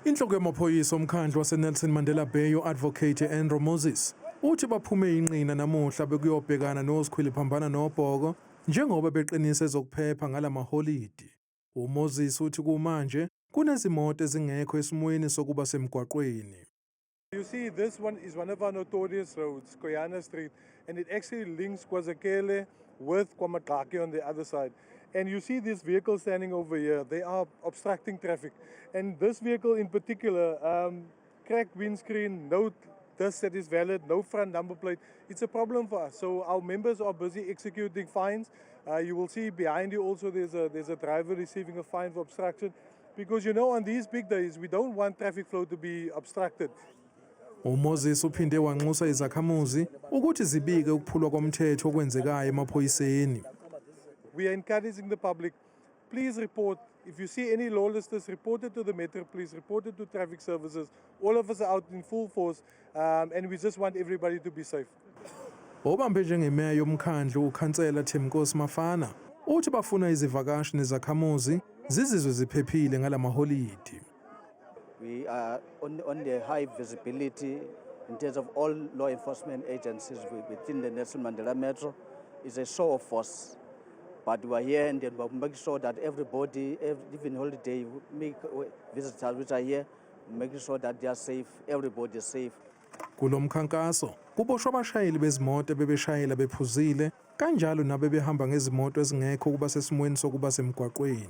Inhloko yamaphoyisa omkhandlu waseNelson Mandela Bay u-Advocate Andrew Moses uthi baphume inqina namuhla bekuyobhekana nozikhwiliphambana nobhoko njengoba beqinisa ezokuphepha ngalamaholide. UMoses uthi kumanje kunezimoto ezingekho esimweni sokuba semgwaqweni. You see, this one is one of our notorious roads, Koyana Street, and it actually links KwaZakele with KwaMagaki on the other side. And you see these vehicles standing over here, they are obstructing traffic. And this vehicle in particular, cracked windscreen, no dust that is valid, no front number plate. It's a problem for us. So our members are busy executing fines. You will see behind you also there's a driver receiving a fine for obstruction. Because you know, on these big days, we don't want traffic flow to be obstructed. UMoses uphinde wanxusa izakhamuzi ukuthi zibike ukuphulwa komthetho okwenzekayo emaphoyiseni. We are encouraging the public, please report. If you see any lawlessness, report it to the Metro Police, report it to traffic services. All of us are out in full force, and we just want everybody to be safe. Obambe njengemeya yomkhandlu ukhansela Themkosi Mafana uthi bafuna izivakashi nezakhamuzi zizizwe ziphephile ngalamaholide. We are on the high visibility in terms of all law enforcement agencies within the Nelson Mandela Metro. It's a show of force. But we are here and then we're making sure that everybody, even holiday, make visitors which are here, making sure that they are safe, everybody is safe. Lomkhankaso kuboshwa abashayeli bezimoto bebeshayela bephuzile kanjalo nabe behamba ngezimoto ezingekho kuba sesimweni sokuba semgwaqweni.